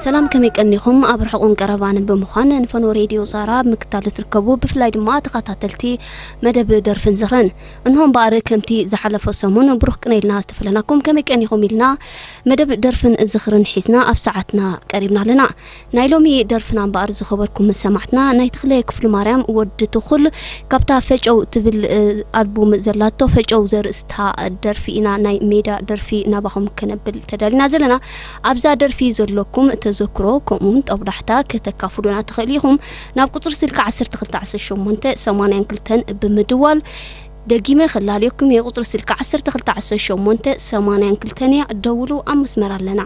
ሰላም፣ ከመይ ቀኒኹም? ኣብ ርሑቕን ቀረባን ብምዃን ንፈኖ ሬድዮ ዛራ ብምክታል ትርከቡ፣ ብፍላይ ድማ ተኸታተልቲ መደብ ደርፍን ዝኽርን። እንሆ እምበኣር፣ ከምቲ ዝሓለፈ ሰሙን ብሩኽ ቅነ ኢልና ዝተፈለናኩም፣ ከመይ ቀኒኹም ኢልና መደብ ደርፍን ዝኽርን ሒዝና ኣብ ሰዓትና ቀሪብና ኣለና። ናይ ሎሚ ደርፍና እምበኣር፣ ዝኸበርኩም ሰማዕትና፣ ናይ ተኽለ ክፍሉ ማርያም ወዲ ትኹል ካብታ ፈጨው ትብል፣ እ፣ ኣልቡም ዘላቶ ፈጨው ዘርእስታ ደርፊ ኢና፣ ናይ ሜዳ ደርፊ ናባኹም ከነብል ተዳሊና ዘለና። ኣብዛ ደርፊ ዘለኩም ተዘክሮ ከምኡውን ጦብላሕታ ከተካፍሉና ትኽእሉ ኢኹም። ናብ ቁጽሪ ስልኪ ዓሰርተ ክልተ ዓሰርተ ሸሞንተ ሰማንያን ክልተን ብምድዋል፣ ደጊመ ከላልየኩም እየ። ቁጽሪ ስልኪ ዓሰርተ ክልተ ዓሰርተ ሸሞንተ ሰማንያን ክልተን እያ። ደውሉ፣ ኣብ መስመር ኣለና።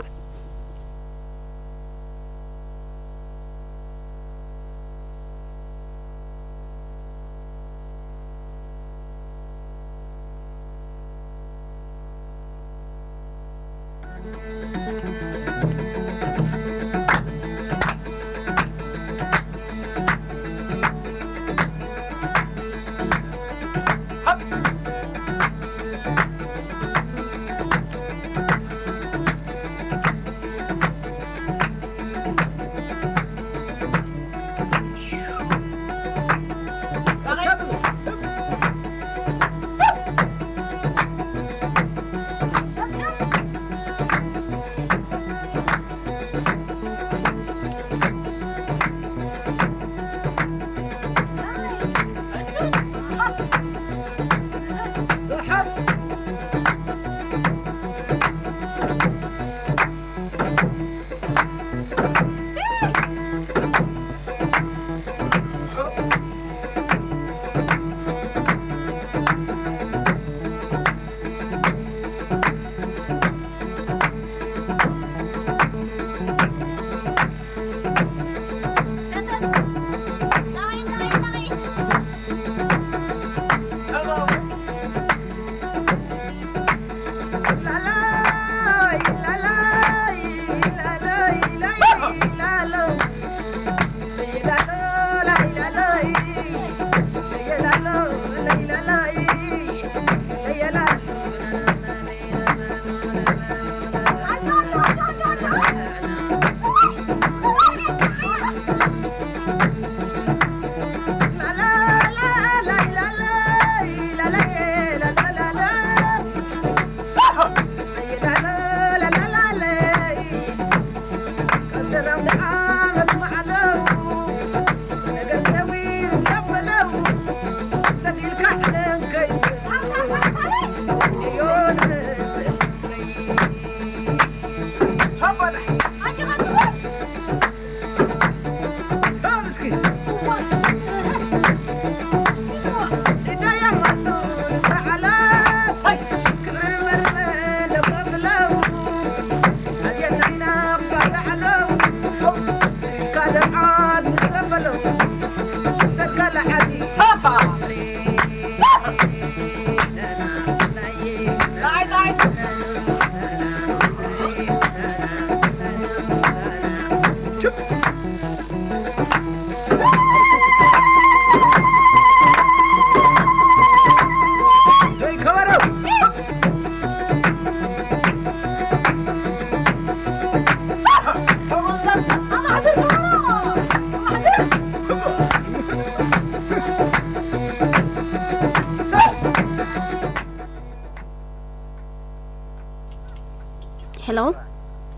ሄሎ።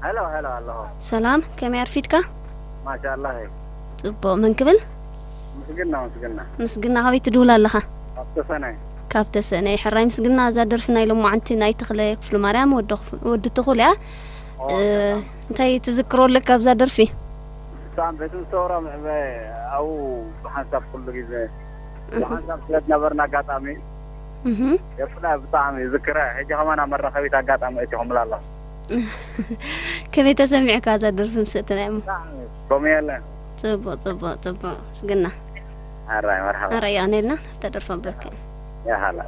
ሄሎ፣ ሄሎ፣ ኣለኹ። ሰላም፣ ከመይ ኣርፊድካ? ማሻኣላህ። ጽቡቕ፣ መን ክብል? ምስግና፣ ምስግና። ምስግና፣ ካበይ ትድውል ኣለኻ? ካብ ተሰነይ። ካብ ተሰነይ። ሕራይ ምስግና፣ እዛ ደርፊ ናይ ሎማዓንቲ ናይ ተኽለ ክፍሉ ማርያም ወዲ ክፍ-፣ ወዲ ትኹል እያ። ኦ፣ እ፣ ሰላም። እንታይ ትዝክሮ ኣለካ ኣብዛ ደርፊ? ብጣዕሚ ቤት ምስተወራ ምዕበ ኣብኡ ብሓንሳብ ኩሉ ግዜ እህ። ብሓንሳብ ስለ ዝነበርና ኣጋጣሚ እህ። የብላ ብጣዕሚ ይዝክረ። ሕጂ ከማን ኣብ መራኸቢት ኣጋጣሚ እቲኹምላ ኣለኹ። ከመይ ተሰሚዕካ እዛ ደርፊ ምስ እትናይ እሞ? ብጣዕሚ ከምኡ የለን። ጽቡቕ፣ ጽቡቕ፣ ጽቡቕ። ምስግና። ኣራይ፣ መርሓባ። ኣራይ፣ የቐንየልና። ተደርፎ ብረኪ። ያሃላ።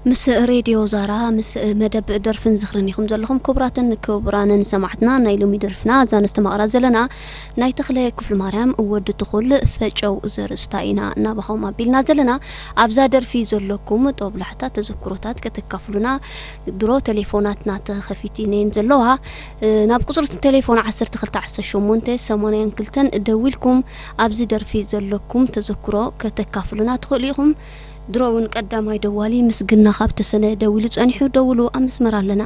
ምስ ሬድዮ ዛራ፣ ምስ መደብ ደርፍን ዝኽርን ኢኹም ዘለኹም። ክቡራትን ክቡራንን ሰማዕትና፣ ናይ ሎሚ ደርፍና እዛ ነስተማቕራ ዘለና ናይ ተኽለ ክፍሉ ማርያም ወዲ ትኹል ፈጨው ዘርእስታ ኢና ናባኹም ኣቢልና ዘለና። ኣብዛ ደርፊ ዘለኩም ጦብላሕታ ተዘክሮታት ከተካፍሉና ድሮ ቴሌፎናትና ተኸፊቲነን ዘለዋ። እ፣ ናብ ቁጽሪ ቴሌፎን ዓሰርተ ክልተ ዓሰርተ ሸሞንተ ሰማንያን ክልተን ደዊልኩም ኣብዚ ደርፊ ዘለኩም ተዘክሮ ከተካፍሉና ትኽእሉ ኢኹም። ድሮ እውን ቀዳማይ ደዋሊ ምስግና ካብ ተሰነ ደዊሉ ጸኒሑ፣ ደውሉ፣ ኣብ መስመር ኣለና።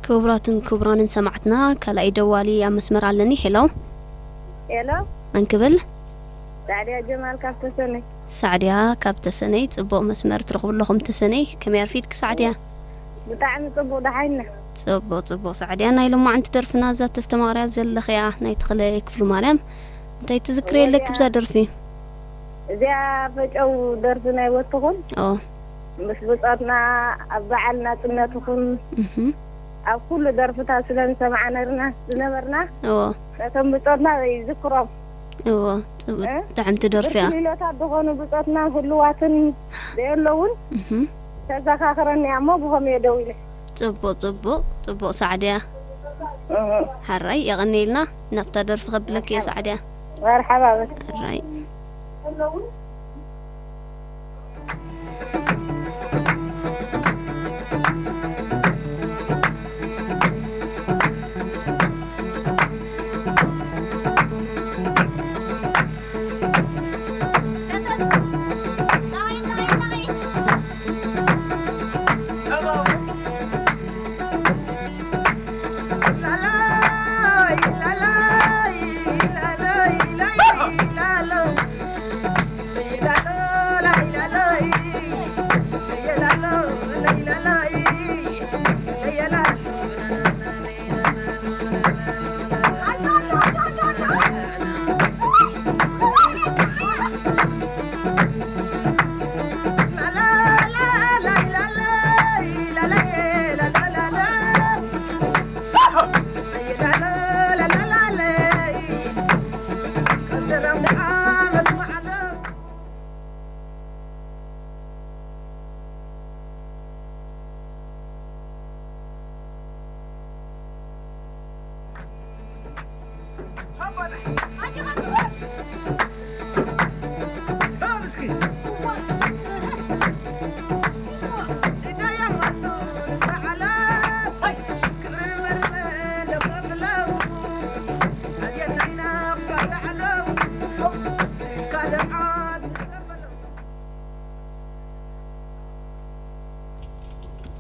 ክቡራትን ክቡራንን ሰማዕትና፣ ካልኣይ ደዋሊ ኣብ መስመር ኣለኒ። ሄሎ። ሄሎ። መን ክብል? ሳዕድያ ጀማል ካብ ተሰነይ። ሳዕድያ ካብ ተሰነይ፣ ጽቡቕ መስመር ትረኽቡ ኣለኹም ተሰነይ። ከመይ ኣርፊድኪ ሳዕድያ? ብጣዕሚ ጽቡቕ፣ ደሓን ኢና። ጽቡቕ፣ ጽቡቕ ሳዕድያ። ናይ ሎማዓንቲ ደርፍና እዛ ተስተማቕርያ ዘለኽያ ናይ ተኽለ ክፍሉ ማርያም፣ እንታይ ትዝክሪ እወ፣ ኣለኪ እዚኣ ብዛ ደርፊ? እዚኣ ፈጨው ደርፊ ናይ ወትኹም። ኦ። ምስ ብጾትና ኣብ በዓል ናጽነት ይኹን እህ። ኣብ ኩሉ ደርፍታት ስለ ንሰምዓ ነርና ዝነበርና፣ እዎ። ነቶም ብጾትና ይዝክሮም። እዎ፣ ጽቡቅ፣ እ? ጥዕምቲ ደርፊ እያ። ብርክሊሎታት ዝኾኑ ብጾትና ህልዋትን ዘየለውን እህ። ተዘኻኽረኒ እያ እሞ ብኸም እየ ደው ኢለ። ጽቡቅ፣ ጽቡቅ፣ ጽቡቅ ሳዕድያ። እህ። ሓራይ፣ የቐንየልና። ናብታ ደርፊ ከብለክ እየ ሳዕድያ። መርሓባ በል። ሓራይ።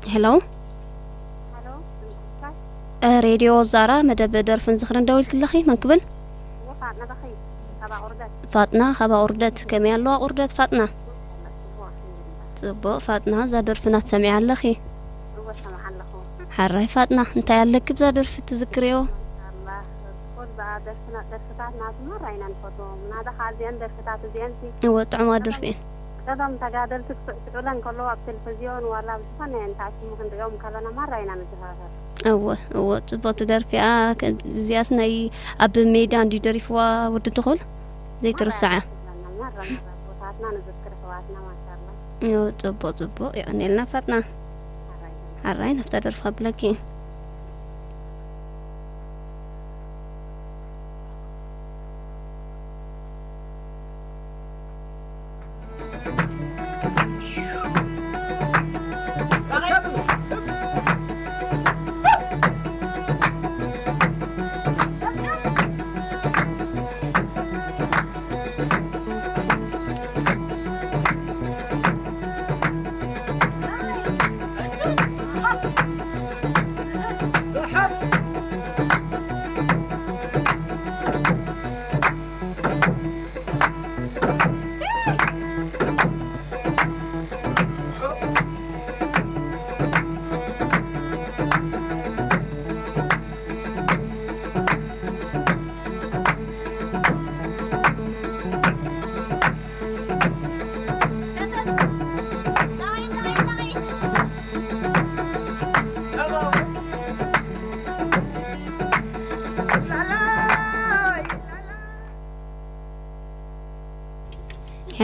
ሄሎ። ሃሎ፣ ንምስታይ? እ፣ ሬድዮ ዛራ፣ መደብ ደርፍን ዝኽርን ደዊልኪ ኣለኺ። መን ክብል? እወ፣ ፋጥና በኸይ፣ ካብ ኣቑርደት። ፋጥና ካብ ኣቑርደት። ከመይ ኣለዋ ኣቑርደት ፋጥና? ጽቡቕ፣ ኣልሓምዱሊላህ። ጽቡቕ ፋጥና፣ እዛ ደርፍና ትሰምዕያ ኣለኺ? እወ፣ ሰምዓ ኣለኹ። ሓራይ ፋጥና፣ እንታይ ኣለኪ ብዛ ደርፊ ትዝክርዮ? ማሻኣላህ፣ ኩል በኣ ደርፍና፣ ደርፍታትና ማራ ኢና ንፈትዎም። ናታ ኸኣ እዚአን ደርፍታት እዚአን ሲ እወ፣ ጥዑማት ደርፊ እየን። እቶም ተጋደልቲ ክስዕስዑለን ከለዉ ኣብ ቴሌቪዝዮን ዋላ ኣብ ዝኾነ እንታይ ሽሙ ክንሪኦም ከለና ማራ ኢና ንዘኻኸር። እወ፣ እወ፣ ጽብቕቲ ደርፊ እያ። ከ-፣ እዚኣስ ናይ ኣብ ሜዳ እንድዩ ደሪፍዋ ወዲ ትኹል? ዘይትርሳዕ እያ። ማራ፣ ማራ፣ ማራ፣ ኣቦታትና ንዝክር ኣሕዋትና፣ ማሻኣላ። እወ፣ ጽቡቕ፣ ጽቡቕ። የቐንየልና ፋጥና። ሓራይ። ሓራይ፣ ናብታ ደርፊ ከብለኪ።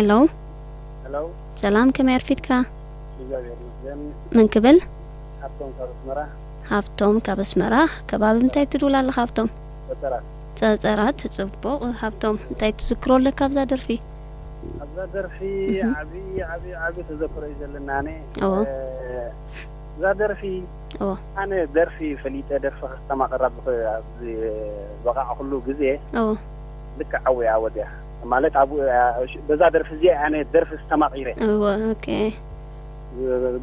ሄሎ። ሄሎ። ሰላም፣ ከመይ ኣርፊድካ? እግዚኣብሔር ይመስገን። መን ክብል? ሃብቶም ካብ ኣስመራ። ሃብቶም ካብ ኣስመራ። ከባቢ ምንታይ ትድውል ኣለኻ ሃብቶም? ጸጸራት። ጸጸራት፣ ጽቡቕ። ሃብቶም፣ እንታይ ትዝክሮ ኣለካ ኣብዛ ደርፊ? ኣብዛ ደርፊ እህ። ዓቢ፣ ዓቢ፣ ዓቢ ተዘክሮ እዩ ዘለና። ኣነ፣ እዎ። እ፣ እዛ ደርፊ፣ እዎ። ኣነ ደርፊ ፈሊጠ፣ ደርፊ ከስተማቕር ኣብ፣ ኣብ ዝበቓዕኩሉ ግዜ፣ እዎ። ልክዕ ዓው እያ ወዲያ። ማለት፣ ኣብ፣ በዛ ደርፊ እዚኣ ኣነ ደርፊ ኣስተማቒረ። እዎ፣ ኦኬ።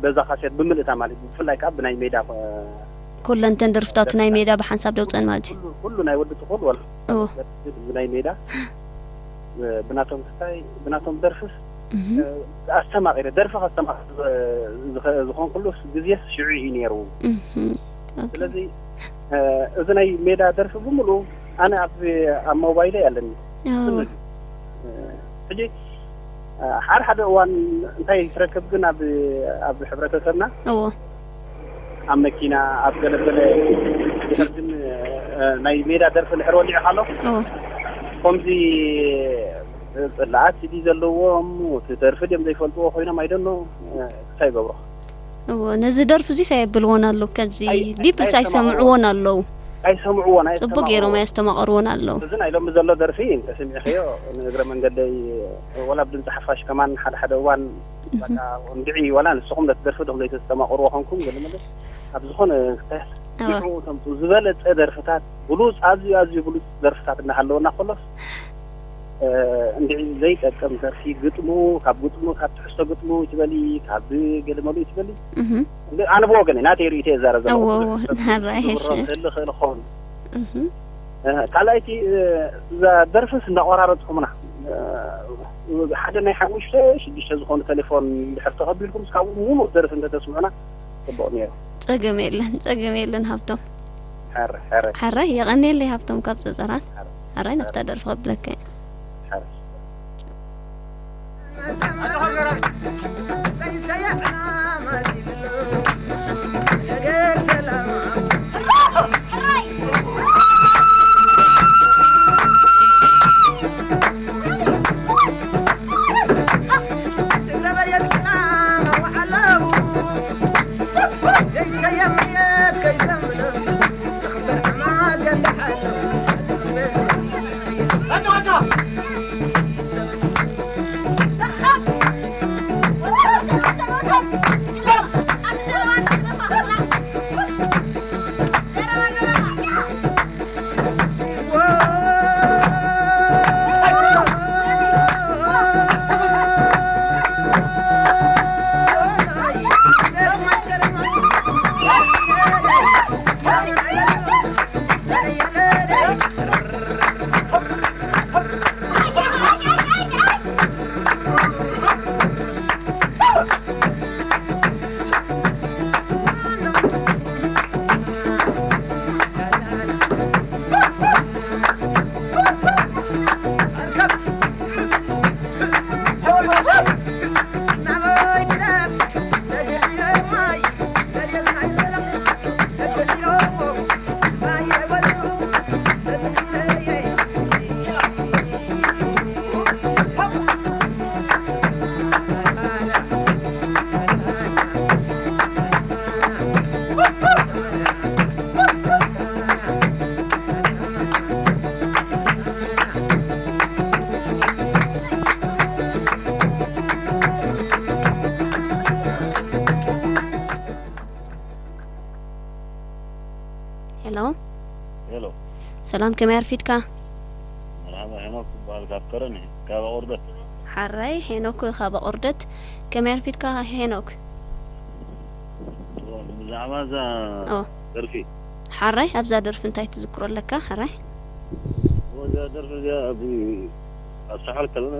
በዛ ካሴት ብምልእታ ማለት እዩ። ብፍላይ ከኣ ብናይ ሜዳ፣ እ፣ ኩለን እተን ደርፍታቱ ናይ ደርፍታት። ሜዳ ብሓንሳብ ደውጸን ማለት እዩ። ኩሉ፣ ኩሉ ናይ ወዲ ትኹል ወላ እዎ። ደርፊ ብናይ ሜዳ፣ እ፣ ብናቶም ክስታይ፣ ብናቶም ደርፍስ፣ እህ። እ፣ ኣስተማቒረ፣ ደርፊ ከስተማቕር ዝኸ-፣ ዝኾንኩሉስ ግዜስ ሽዑ እዩ ነይሩ። እህ። ኦኬ። ስለዚ፣ እ፣ እዚ ናይ ሜዳ ደርፊ ብምሉኡ ኣነ ኣብ፣ ኣብ ሞባይለይ ኣለኒ። ኦ። ስንዱ። እ፣ ሕጂ፣ እ፣ ሓደ ሓደ እዋን እንታይ ትረክብ ግን ኣብ፣ ኣብ ሕብረተሰብና እዎ። ኣብ መኪና፣ ኣብ ገለገለ ድሕር ግን፣ እ፣ ናይ ሜዳ ደርፊ ድሕር ወሊዑ ኣሎ። እዎ። ከምዚ ጽላኣት ሲዲ ዘለዎም፣ እቲ ደርፊ ድዮም ዘይፈልጥዎ ኮይኖም ኣይደኖ፣ እ፣ እንታይ ይገብሮ? እዎ፣ ነዚ ደርፊ እዚስ ኣየብልዎን ኣለዉ፣ ከምዚ ኣይ-፣ ዲፕልስ ኣየስተማቕርዎን። ኣይሰምዕዎን ኣለዉ። ኣይሰምዕዎን፣ ጽቡቅ ገይሮም ኣየስተማቕርዎን። ኣየስተማቕርዎን ኣለዉ። እዚ ናይ ሎሚ ዘሎ ደርፊ እንተሰሚዕኽዮ፣ ንእግረ መንገደይ፣ ወላ ብድምጺ ሓፋሽ ከማን ሓደ ሓደ እዋን፣ እህ። በቃ፣ እንድዒ፣ ወላ ንስኹም ነቲ ደርፊ ዶ ዘይተስተማቕርዎ ኾንኩም፣ ገለ መለ፣ ኣብ ዝኾነ ክታያስ፣ እዎ። ንዕኡ ተምጽኡ፣ ዝበለጸ ደርፍታት፣ ብሉጽ፣ ኣዝዩ፣ ኣዝዩ ብሉጽ ደርፍታት እናሃለወና ከሎስ፣ እ፣ እንድዒ ዘይጠቅም ደርፊ፣ ግጥሙ፣ ካብ ግጥሙ፣ ካብ ትሕዝቶ ግጥሙ ይትበሊ፣ ካብ ገለ መሉ ይትበሊ። እህ። እንደ-፣ ኣነ ብወገነይ፣ ናተይ ርእይቶ እየ ዝዛረብ ዘለኹ። እዎ፣ ብዙሕ እዎ። ሰብ ናራይ፣ ዝብሮ እሺ። ክህሊ ክእል ይኸውን። እህ። እ፣ ካልኣይቲ፣ እ፣ እዛ ደርፍስ እንዳቆራረጽኩምና፣ እ፣ ሓደ ናይ ሓሙሽተ፣ ሽዱሽተ ዝኾኑ ቴሌፎን እንድሕር ተቐቢልኩም፣ ካብኡ ሙሉእ ደርፊ እንተተስምዑና ጽቡቕ ነይሩ። ጸገም የለን፣ ጸገም የለን ሃብቶም። ሕራይ፣ ሕራይ። ሕራይ፣ የቐንየለይ ሃብቶም ካብ ጸጸራት። ሕራይ። ሕራይ፣ ናብታ ደርፊ ከብለካ እየ። ሕራይ። ሄሎ። ሄሎ። ሰላም፣ ከመይ ኣርፊድካ? መርሓባ፣ ሄኖክ እበሃል፣ ካብ ከረን እየ፣ ካብ ኣቑርደት። ሓራይ፣ ሄኖክ ካብ ኣቑርደት። ከመይ ኣርፊድካ ሄኖክ? ብዛዕባ እዛ ኦ። ደርፊ። ሓራይ፣ ኣብዛ ደርፊ እንታይ ትዝክሮ ኣለካ? ሓራይ? እዛ ደርፊ እዚኣ ኣብ፣ ኣብ ሰዓል ከለና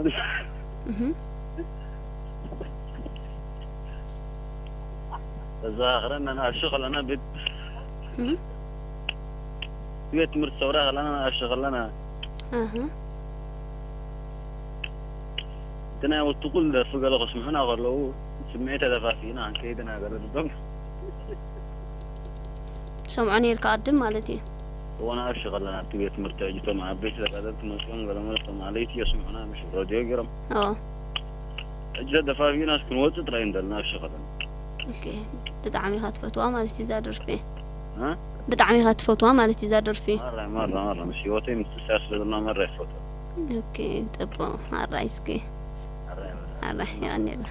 እህ። ተዘኻኽረና ንኣሽቱ ከለና ቤት እህ። ቤት ትምህርቲ ሰውራ ከለና ንኣሽቱ ከለና ኣህ። እቲ ናይ ወትቑል ደርፊ ገለ ከስምዑና ከለዉ ስምዒት ተደፋፊእና ክንከይድ ኢና ገለ ንብሎም። ሰምዖ ነይርካ ቅድም ማለት እዩ። እዎ ንኣሽቱ ከለና ኣብቲ ቤት ትምህርቲ ሕጂ እቶም ዓበይቲ ተጋደልቲ መፅኦም ገለ መለ እቶም ኣለይቲ የስምዑና ምሽ ረድዮ ገይሮም። ኣዎ። ሕጂ ደፋፊእናስ ክንወፅእ ጥራይ እንደልና ኣብ ሸኸለን። ኦኬ። ብጣዕሚ ኢኻ ትፈትዋ ማለት እዩ እዛ ደርፊ። እ? ብጣዕሚ ኢኻ ትፈትዋ ማለት እዩ እዛ ደርፊ። ማራ ማራ ማራ፣ ምስ ህይወተይ ምስ ስስያ ስለ ዘለና ማራ ይፈትዋ። ኦኬ፣ ጽቡቕ። ኣራይ እስኪ። ማራ ማራ። ኣራይ፣ የቐንየልና።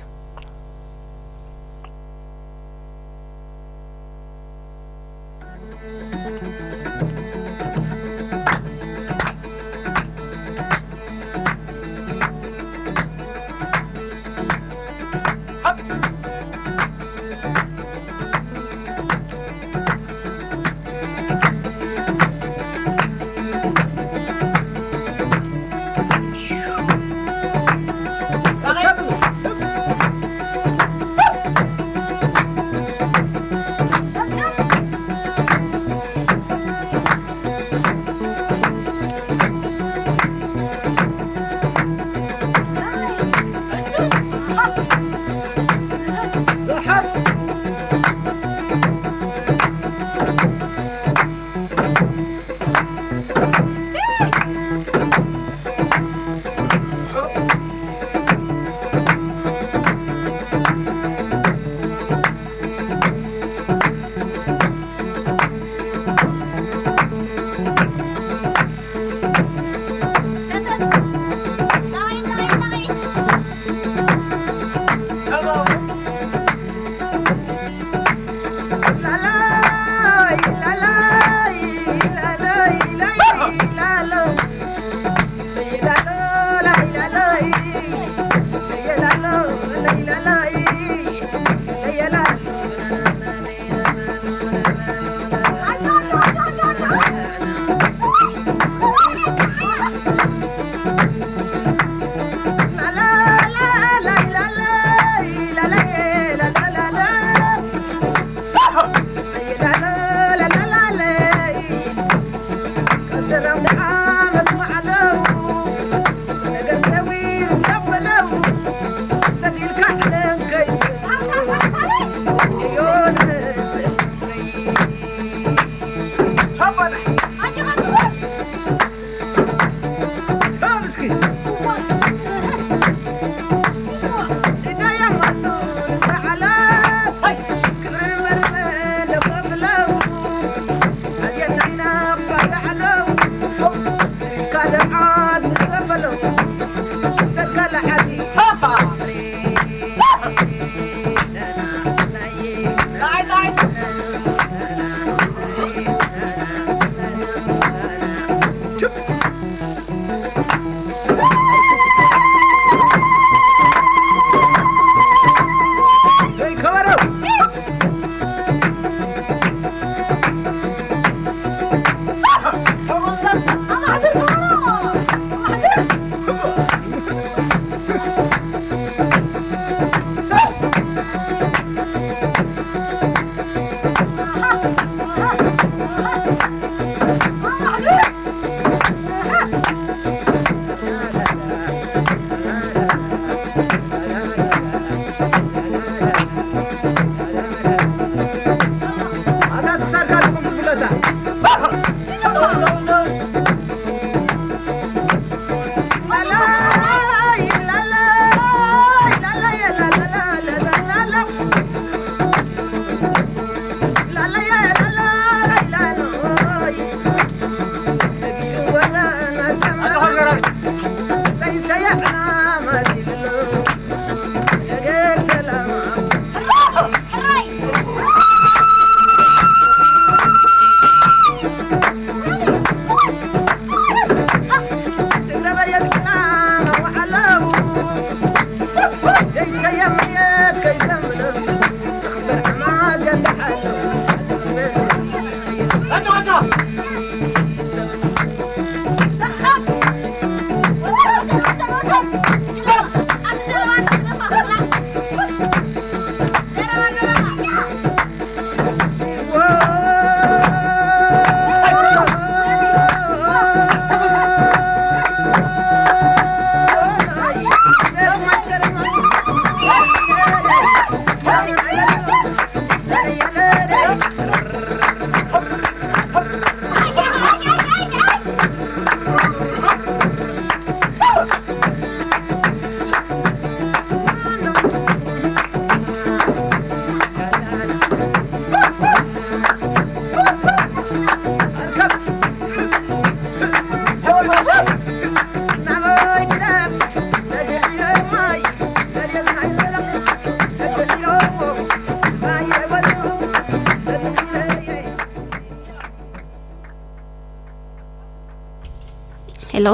ሄሎ።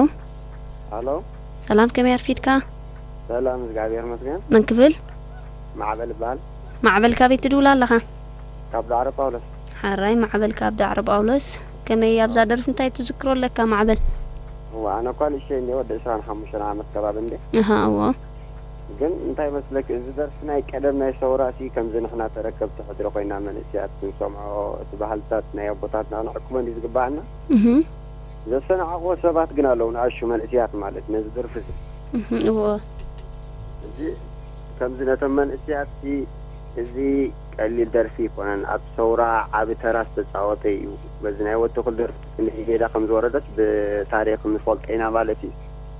ሃሎ። ሰላም፣ ከመይ ኣርፊድካ? ሰላም፣ እግዚኣብሔር ይመስገን። መን ክብል? ማዕበል ይበሃል። ማዕበል፣ ካበይ ትድውል ኣለኻ? ካብ ዳዕሮ ጳውሎስ። ሓራይ ማዕበል፣ ካብ ዳዕሮ ጳውሎስ። ከመይ ኣብዛ ደርፊ እንታይ ትዝክሮ ኣለካ ማዕበል? እዋ፣ ኣነ እኳ ንእሽተይ እንደ ወዲ ዕስራን ሓሙሽተን ዓመት ከባቢ እንደ። ኣሃ፣ እዎ። ግን እንታይ መስለክ፣ እዚ ደርፊ ናይ ቀደም ናይ ሰውራ ሲ ከምዚ ንሕና ተረከብቲ ሕድሪ ኮይና መንእሰያት ክንሰምዖ፣ እቲ ባህልታት ናይ ኣቦታትና ክንዕቅቦ እንዲ ዝግባኣና። እህ። ዘሰናዕቕዎ ሰባት ግን ኣለዉ፣ ንኣሹ መንእሰያት ማለት ነዚ ደርፊ እዚ። እህ፣ እዎ። እዚ ከምዚ ነቶም መንእሰያት ሲ እዚ ቀሊል ደርፊ ይኮነን፣ ኣብ ሰውራ ዓቢ ተራ ዝተጻወተ እዩ። በዚ ናይ ወዲ ኩል ደርፊ ክንደይ ሜዳ ከም ዝወረደስ ብታሪኽ ንፈልጦ ኢና ማለት እዩ።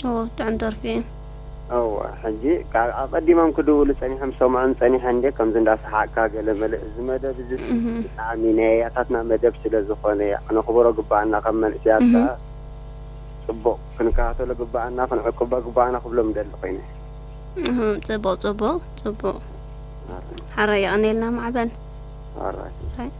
እዎ፣ ጥዑም ደርፊ እዩ። እወ፣ ሕጂ ካብ ኣቐዲሞም ክድውሉ ጸኒሖም፣ ሰምዖም ጸኒሐ እንዴ፣ ከምዚ እንዳሰሓቕካ ገለ መለ፣ እዚ መደብ እዚ እህ። ብጣዕሚ ናይ ኣያታትና መደብ ስለ ዝኾነ፣ ክነኽብሮ ግባኣና፣ ከም መንእሰያት እህ። ከኣ ጽቡቕ ክንከታተሎ ግባኣና፣ ክንዕቅቦ ግባኣና ክብሎም ደሊ ኮይነ። እህ፣ ጽቡቕ፣ ጽቡቕ፣ ጽቡቕ። ኣረ። ሓራይ የቐንየልና ማዕበል። ኣረ። ሓራይ።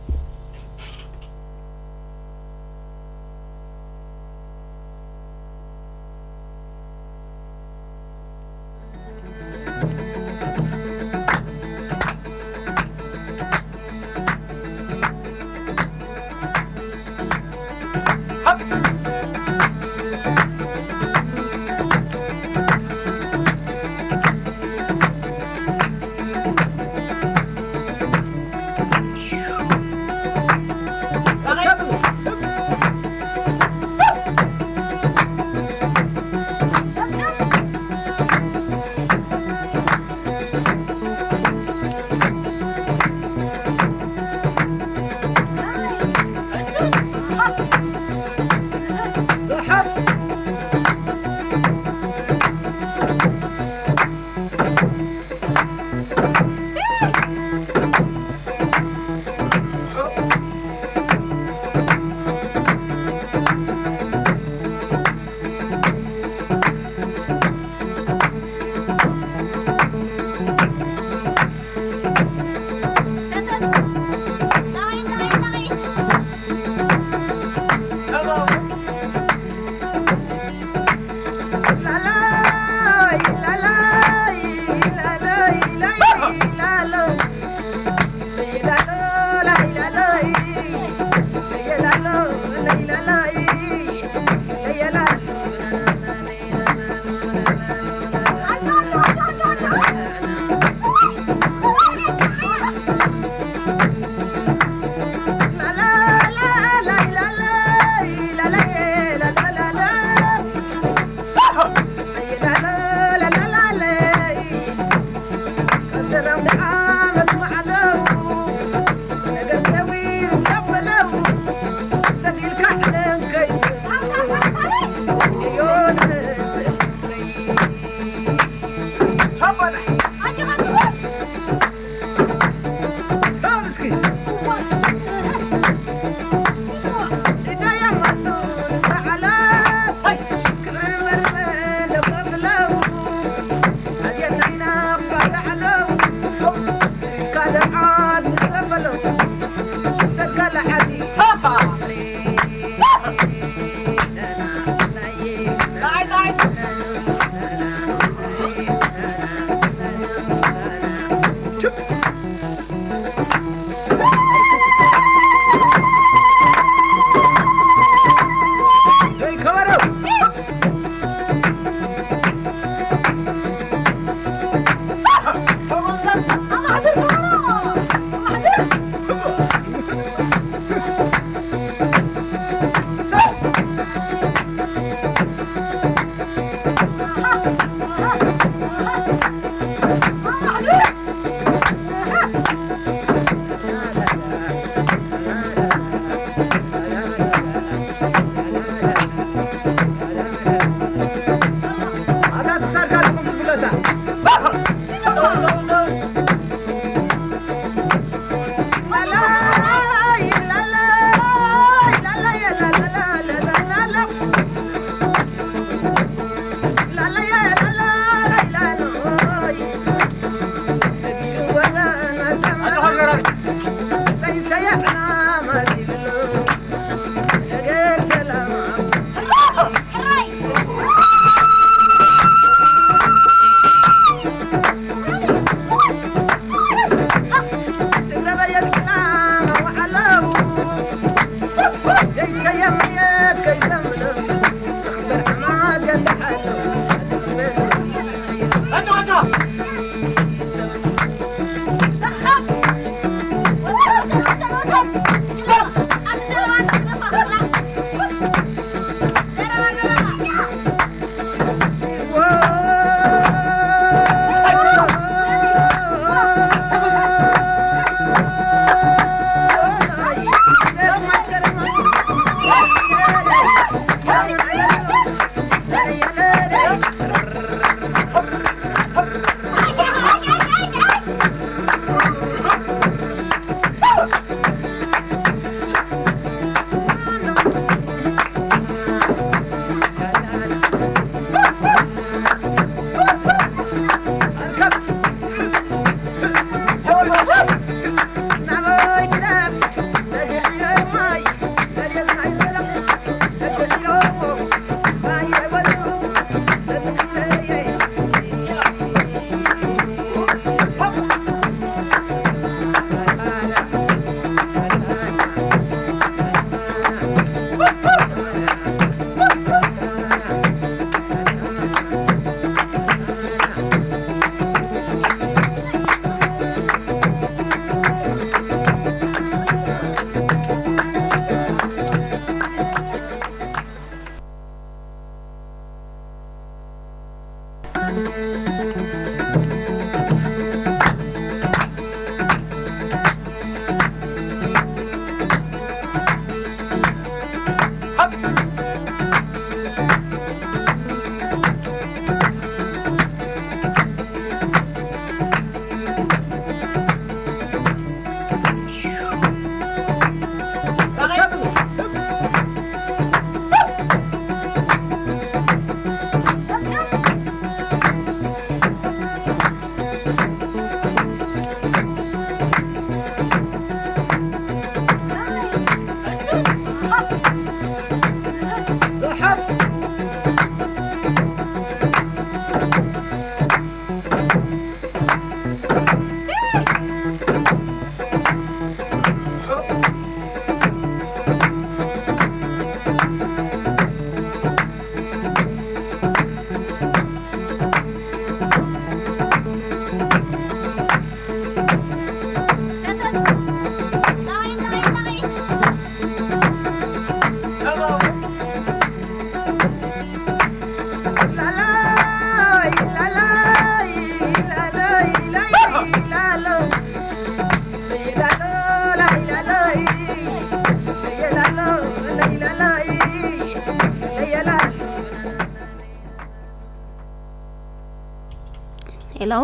ሄሎ።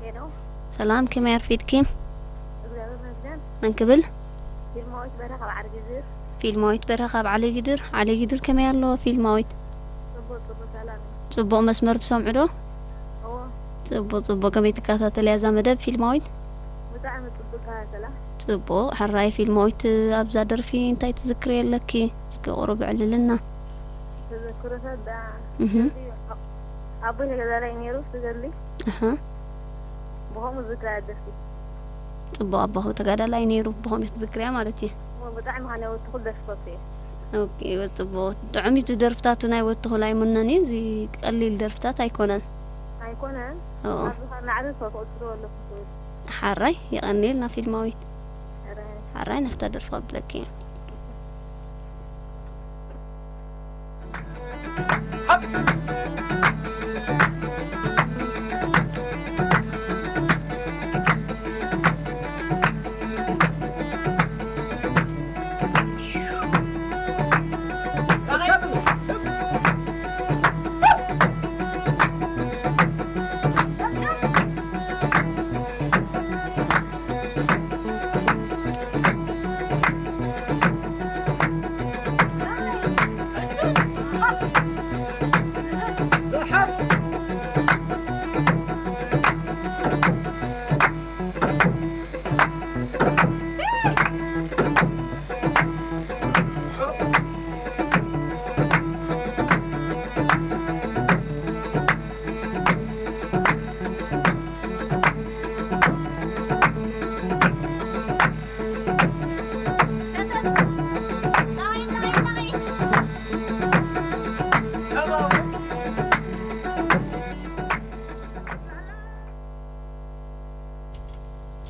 ሄሎ። ሰላም፣ ከመይ ኣርፊድኪ? እግዚኣብሔር ይመስገን። መን ክብል? ፊልማዊት በርሀ ካብ ዓሊ ግድር። ፊልማዊት በርሀ ካብ ዓሊ ግድር። ዓሊ ግድር ከመይ ኣሎ ፊልማዊት? ጽቡቕ፣ ጽቡቕ፣ ሰላም እዩ። ጽቡቕ መስመር ትሰምዑ ዶ? እዎ። ጽቡቕ፣ ጽቡቕ። ከመይ ትከታተልያ እዛ መደብ ፊልማዊት? ብጣዕሚ ጽቡቕ እከታተላ። ጽቡቕ። ሕራይ ፊልማዊት፣ ኣብዛ ደርፊ እንታይ ትዝክሪ ኣለኪ? እስኪ ቁሩብ ዕልልና። ተዘክሮታት ደኣ እህ። ኣቦይ ተጋዳላይ ነይሩ፣ ስገድሊ። ኣሃ። ብኸምኡ ዝዝክራ ደርፊ። ጽቡቕ፣ ኣቦኹ ተጋዳላይ ነይሩ፣ ብኸምኡ ትዝክርያ ማለት እዩ። እዎ፣ ብጣዕሚ ኸዓ ናይ ወትኹል ደርፊ ፈትየ። ኦኬ፣ ጽቡቕ። ጥዑም እዩ እቲ ደርፍታቱ፣ ናይ ወትኹል ኣይሙነን እዩ፣ እዚ ቀሊል ደርፍታት ኣይኮነን። ኣይኮነን። ኦ። ኣብዚ ኸዓ ናዕቢ ፈትኹ ትብሎ ኣለኹ ትብል። ሓራይ፣ የቐንየልና ፊልማዊት። ሓራይ። ሓራይ፣ ናብታ ደርፊ ከብለኪ እየ።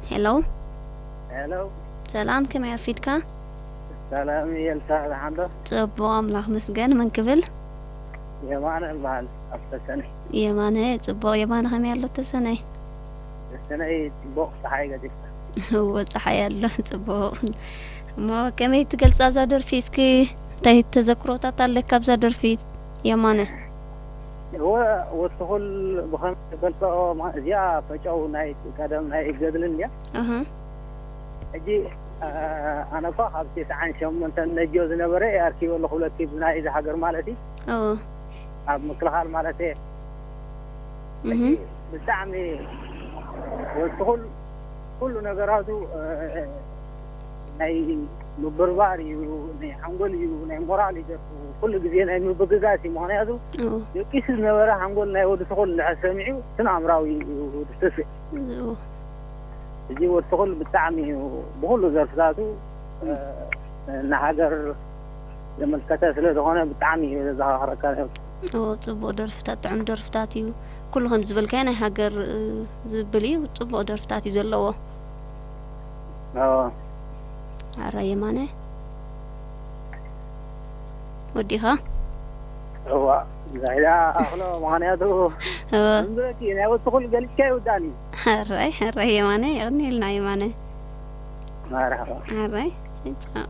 ሄሎ። ሄሎ። ሰላም፣ ከመይ ኣርፊድካ? ሰላም፣ ኤልሳ፣ ደሓን ዶ? ጽቡቕ፣ ኣምላኽ መስገን። መን ክብል? የማነ እበሃል፣ ኣብ ተሰነይ። የማነ፣ ጽቡቕ። የማነ፣ ከመይ ኣሎ ተሰነይ? ተሰነይ ጽቡቕ፣ ጸሓይ ገዲፍካ። እወ፣ ጸሓይ ኣሎ፣ ጽቡቕ። እሞ ከመይ ትገልጻ እዛ ደርፊ? እስኪ እንታይ ተዘክሮታት ኣለካ ኣብዛ ደርፊ የማነ? እወ፣ ወትኹል ብኸመይ ትገልጾ፣ ማ-፣ እዚኣ ፈጨው ናይ ቀደም ናይ ገድልን እያ። ኣሃ። ሕጂ፣ አ-፣ ኣነ እኳ ካብ ተስዓን ሸሞንተን ነጆ ዝነበረ ኣርኪበ ኣለኹ፣ ብለኪ ብናይ እዚ ሃገር ማለት እዩ። ኦ። ኣብ ምክልኻል ማለት እየ። እህ። ሕጂ ብጣዕሚ ወትኹል ኩሉ ነገራቱ፣ እ፣ ናይ ምብርባር እዩ፣ ናይ ሓንጎል እዩ፣ ናይ ሞራል እዩ ደርፉ። ኩሉ ግዜ ናይ ምብግጋስ እዩ። ምኽንያቱ ኦ። ደቂሱ ዝነበረ ሓንጎል ናይ ወዲ ተኹል እንድሕር ሰሚዑ፣ ስነ-ኣእምራዊ እዩ ደስስእ። ኦ። እዚ ወዲ ተኹል ብጣዕሚ እዩ ብኹሉ ዘርፍታቱ፣ እ፣ ንሃገር ዘመልከተ ስለ ዝኾነ ብጣዕሚ እዩ ዘዘኻኽረካ ነይሩ። ኦ፣ ጽቡቕ ደርፍታት፣ ጥዑም ደርፍታት እዩ። ኩሉ ከም ዝበልካዮ ናይ ሃገር፣ እ፣ ዝብል እዩ። ጽቡቕ ደርፍታት እዩ ዘለዎ። ኦ። ኣረ የማነ። ወዲኻ? እዋ፣ ዛይዳ ኣኽሎ፣ ምኽንያቱ እወ። ከምዝበለኪ ናይ ወዲ ተኹል ገሊጽካ ይውዳእኒ። ሕራይ፣ ሕራይ የማነ፣ የቕንየልና የማነ። መርሓባ። ሕራይ፣ ቻው።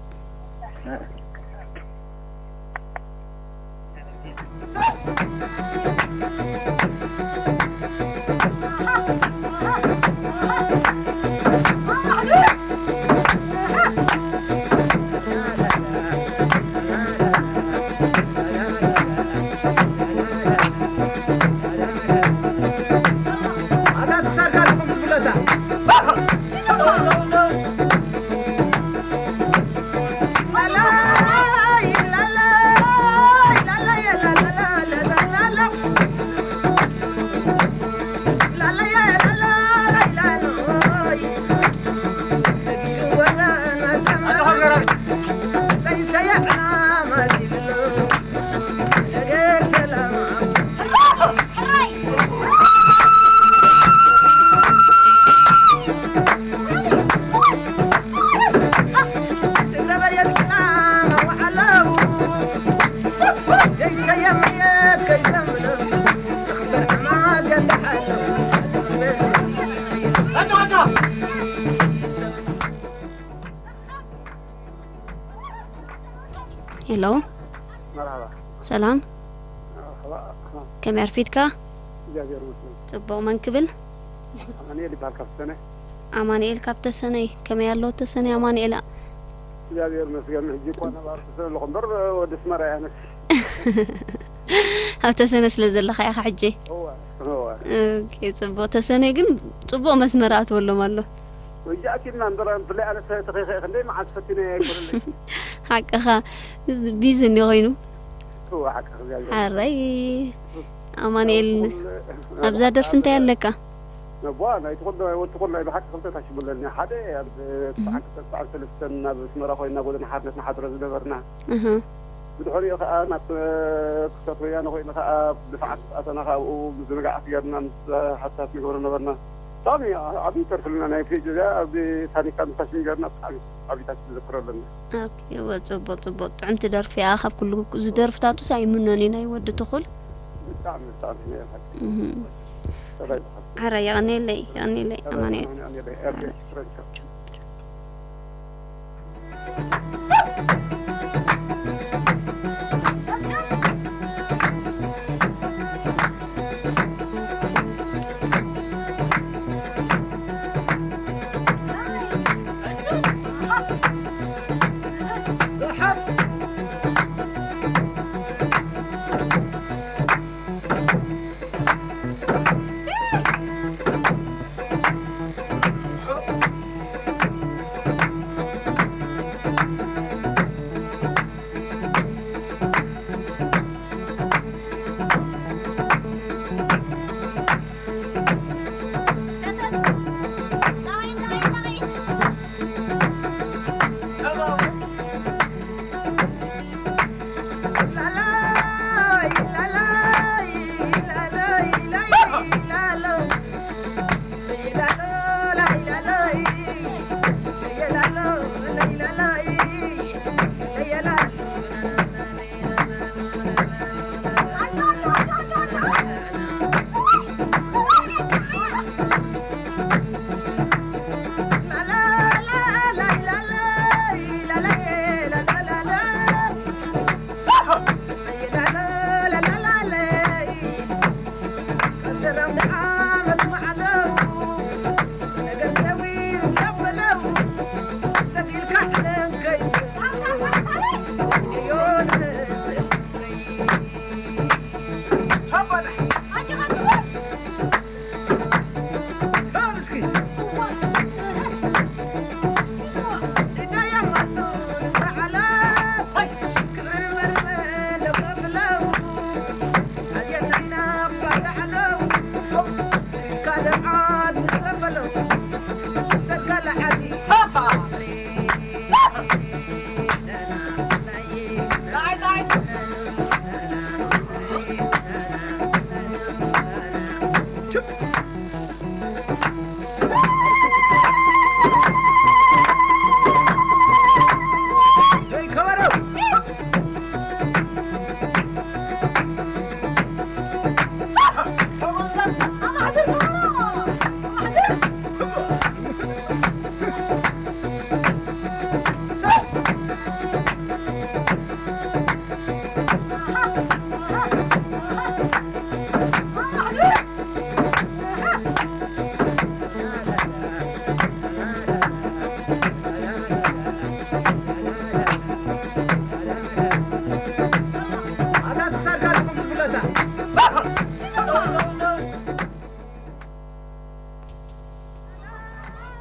ሄሎ። መርሓባ። ሰላም። መርሓባ። ከመይ ኣርፊድካ? እግዚኣብሔር ይመስገን። ጽቡቕ፣ መን ክብል? ኣማኑኤል ይበሃል ካብ ተሰነ። ኣማኑኤል ካብ ተሰነይ። ከመይ ኣሎ ተሰነይ ኣማኑኤል? እግዚኣብሔር ይመስገን። ሕጂ እኳ ነባር ተሰነ ኣለኹ እምበር፣ ወዲ ኣስመራ እየ ኣነስ። ኣብ ተሰነ ስለ ዘለኻ ኢኻ ሕጂ? እወ፣ እወ። ኦኬ፣ ጽቡቕ። ተሰነይ ግን ጽቡቕ መስመር ኣትወሎም ኣሎ። ሕጂ ኣኪልና እምበር፣ ብፍላይ ኣነስ ተኸይኸ ክንደይ መዓልቲ ፈቲነ ኣይኮነለይ። ሓቅኻ፣ ቢዚ እንዲ ኮይኑ። እወ፣ ሓቅኻ እግዚኣብሔር። ሓረይ፣ ኣማኑኤል፣ ኣብ ኩሉ፣ ኣብዛ ደርፊ እንታይ ኣለካ? ነቧ፣ ናይ ትኹል፣ ናይ ወዲ ትኹል ናይ ብሓቂ ክልተ ታሽሙ ኣለኒ። ሓደ ኣብ እህ። ተስዓን ክልተ ተስዓን ሰለስተን ኣብ ኣስመራ ኮይና ጎደና ሓርነት ንሓድሮ ዝነበርና። እህ። ብድሕሪኡ ከኣ ናብ ክፍተት ወያነ ኮይኑ ከኣ ብድፍዓት ኣተና ካብኡ ምዝንጋዓት ገርና ምስ ሓሳት ንገብሮ ነበርና። ብጣዕሚ ዓብዪ ተርፍልና ናይ ፊልም እዚኣ ኣብ ታኒካ ምስ ታሽሙ ገርና ብጣዕሚ ዓብዪ ታሽሙ ዝዝክሮ ኣለና። ኦኬ፣ እወ፣ ጽቡቕ፣ ጽቡቕ። ጥዕምቲ ደርፊ እያ። ካብ ኩሉ ዝደርፍታቱስ ኣይምኖን እዩ ናይ ወዲ ትኹል። ብጣዕሚ፣ ብጣዕሚ ናይ ሓቂ። እህ። ሰላም ይብዛሓልኩም። ኣረ፣ የቐንየለይ፣ የቐንየለይ፣ ኣረ፣ ኣማኑኤል። የቐንየለይ። ኦኬ፣ ፍረንቻ።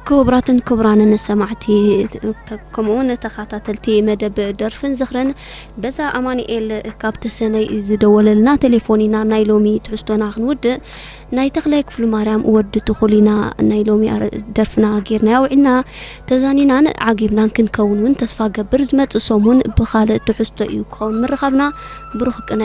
ክቡራትን ክቡራንን ሰማዕቲ፣ ከምኡ እውን ተኸታተልቲ መደብ ደርፍን ዝኽርን፣ በዛ ኣማኑኤል ካብ ተሰነይ ዝደወለልና ቴሌፎን ኢና ናይ ሎሚ ትሕዝቶና ክንውድእ። ናይ ተኽላይ ክፍሉ ማርያም ወዲ ትኹል ኢና ናይ ሎሚ ኣር-፣ ደርፍና ጌርናያ ውዒልና። ተዛኒናን ዓጊብናን ክንከውን እውን ተስፋ ገብር። ዝመጽእ ሰሙን ብኻልእ ትሕዝቶ እዩ ክኸውን ምርኻብና። ብሩኽ ቅነ።